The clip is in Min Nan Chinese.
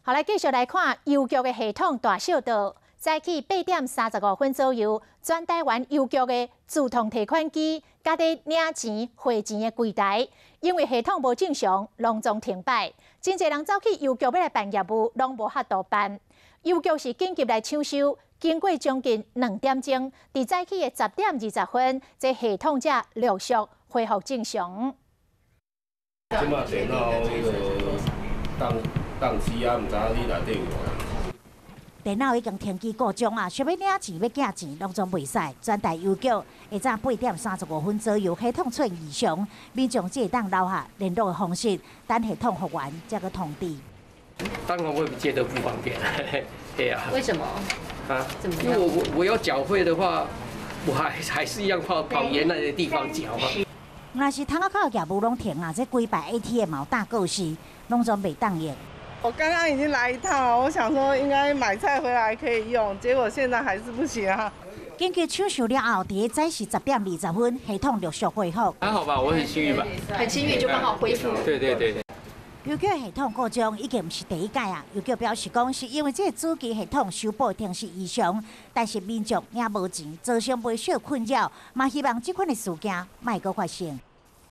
好，來繼續來看郵局的系統大小道。早起8點35分左右，全台灣郵局的自動提款機、佮佇領錢匯錢的櫃台，因為系統無正常，攏總停擺。真濟人走去郵局欲來辦業務，攏無法度辦。郵局是緊急來搶修，經過將近2點鐘，佇早起的10點20分，這系統才陸續恢復正常。這馬電腦彼個當當機啊，毋知影你內底有無。電腦已經停機故障啊，想欲領錢欲寄錢，攏總袂使。全台郵局下早8點35分左右，系統出現異常，民眾只會當留下聯絡的方式，等系統復原才閣通知。當然會覺得不方便，對啊。為什麼？啊？因為我要繳費的話，我還是一樣跑跑原來的地方繳嘛。若是窗仔口的業務攏停啊，這幾排 ATM 嘛有大過時，攏總袂當用。我剛剛已經來一趟，我想說應該買菜回來可以用，結果現在還是不行啊。緊急搶修了後，佇早時10點20分，系統陸續恢復。還好吧，我很幸運吧。很幸運就剛好恢復。對對對。郵局系統故障已經毋是第一屆啊！郵局表示講，是因為這個主機系統修補程式異常，但是民眾領無錢，造成袂少困擾，嘛希望這款的事件莫閣發生。